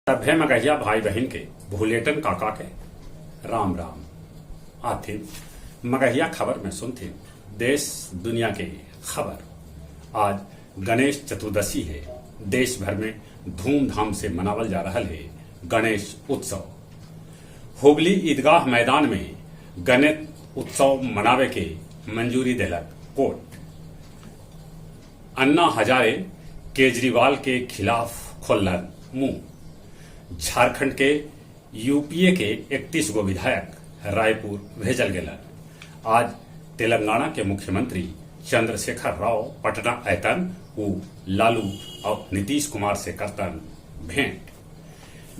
सभे मगहिया भाई बहिन के भुलेटन काका के राम राम। आथिन मगहिया खबर में सुनथिन देश दुनिया के खबर। आज गणेश चतुर्दशी है। देश भर में धूमधाम से मनावल जा रहल है गणेश उत्सव। हुगली ईदगाह मैदान में गणेश उत्सव मनावे के मंजूरी देलक कोर्ट। अन्ना हजारे केजरीवाल के खिलाफ खोललन मुंह। झारखंड के यूपीए के 31 गो विधायक रायपुर भेजल गेलन। आज तेलंगाना के मुख्यमंत्री चंद्रशेखर राव पटना अयतन, उ लालू और नीतीश कुमार से करतन भेंट।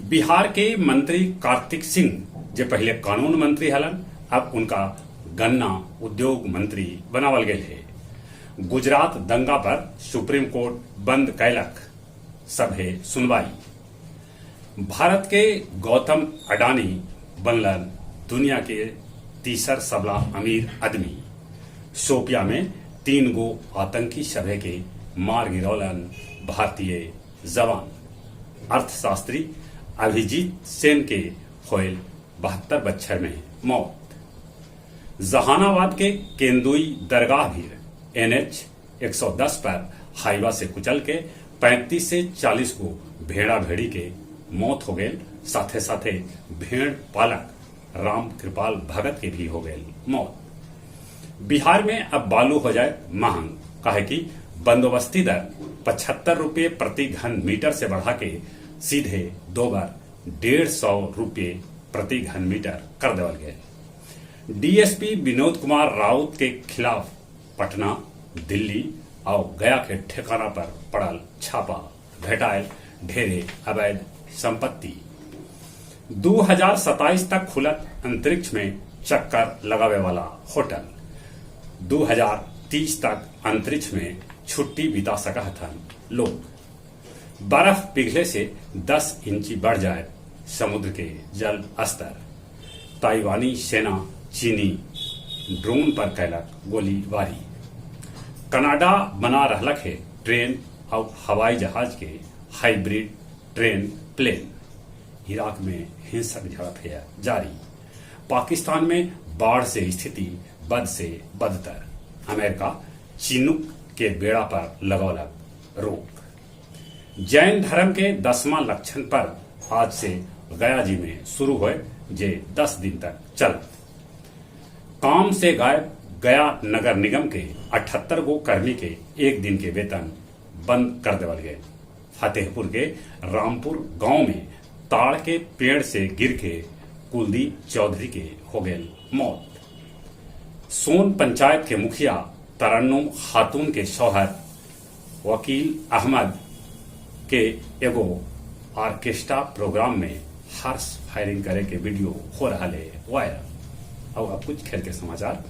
बिहार के मंत्री कार्तिक सिंह जे पहले कानून मंत्री हलन, अब उनका गन्ना उद्योग मंत्री बनावल गेल हे। गुजरात दंगा पर सुप्रीम कोर्ट बंद कैलक सभे सुनवाई। भारत के गौतम अडानी बनलन दुनिया के तीसर सबला अमीर आदमी। शोपिया में 3 गो आतंकी सभे के मार गिरौलन भारतीय जवान। अर्थशास्त्री अभिजीत सेन के होयल 72 बच्छर में मौत। जहानाबाद के केंदुई दरगाह भीर एनएच 110 पर हाईवा से कुचल के 35 से 40 गो भेड़ा भेड़ी के मौत हो गए। साथे साथे भेड़ पालक राम कृपाल भगत के भी हो गए मौत। बिहार में अब बालू हो जाए महंग, काहे कि बंदोबस्ती दर 75 रुपये प्रति घन मीटर से बढ़ा के सीधे दो बार 150 रुपये प्रति घन मीटर कर देवल गए। डीएसपी विनोद कुमार राउत के खिलाफ पटना, दिल्ली और गया के ठिकाना पर पड़ल छापा, भेटायल ढेरे अवैध संपत्ति। 2027 तक खुलत अंतरिक्ष में चक्कर लगावे वाला होटल। 2030 तक अंतरिक्ष में छुट्टी बिता सकत हन लोग। बर्फ पिघले से 10 इंची बढ़ जाए समुद्र के जल स्तर। ताइवानी सेना चीनी ड्रोन पर कैलक गोलीबारी। कनाडा बना रहलक है ट्रेन और हवाई जहाज के हाइब्रिड ट्रेन प्लेन। इराक में हिंसक झड़प है जारी। पाकिस्तान में बाढ़ से स्थिति बद से बदतर। अमेरिका चिनुक के बेड़ा पर लगौलक रोक। जैन धर्म के 10वां लक्षण पर्व आज से गया जी में शुरू होए, जे 10 दिन तक चलत। काम से गायब गया नगर निगम के 78 गो कर्मी के एक दिन के वेतन बंद कर देवल गए। फतेहपुर के रामपुर गांव में ताड़ के पेड़ से गिर के कुलदीप चौधरी के हो गए मौत। सोन पंचायत के मुखिया तरन्नुम खातून के शौहर वकील अहमद के एगो ऑर्केस्ट्रा प्रोग्राम में हर्ष फायरिंग करे के वीडियो हो रहा है वायरल। और अब कुछ खेल के समाचार।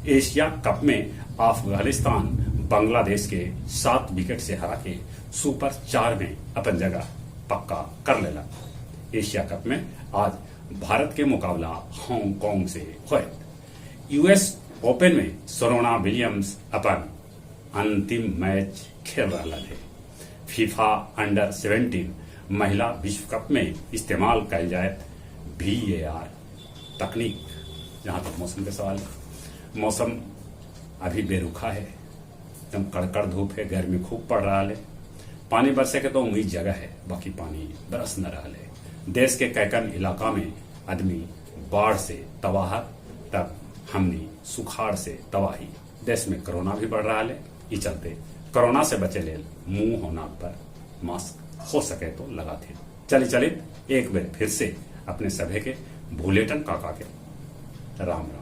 एशिया कप में अफगानिस्तान बांग्लादेश के 7 विकेट से हरा के सुपर 4 में अपन जगह पक्का कर लेला। एशिया कप में आज भारत के मुकाबला हांगकांग से होयत। यूएस ओपन में सेरेना विलियम्स अपन अंतिम मैच खेल रहा है। फीफा अंडर 17 महिला विश्व कप में इस्तेमाल कैल जाए वीएआर तकनीक। जहां तक मौसम के सवाल है, मौसम अभी बेरुखा है, एकदम कड़कड़ धूप है, गर्मी खूब पड़ रहा है। पानी बरसे के तो उम्मीद जगह है, बाकी पानी बरस न रहा है। देश के कैकन इलाका में आदमी बाढ़ से तबाह, तब हमनी सुखाड़ से तबाही। देश में कोरोना भी बढ़ रहा है। ये चलते कोरोना से बचे लेल मुंह और नाक पर मास्क हो सके तो लगा थे। चली चलित एक बार फिर से अपने सभे के भूलेटन काका के राम राम।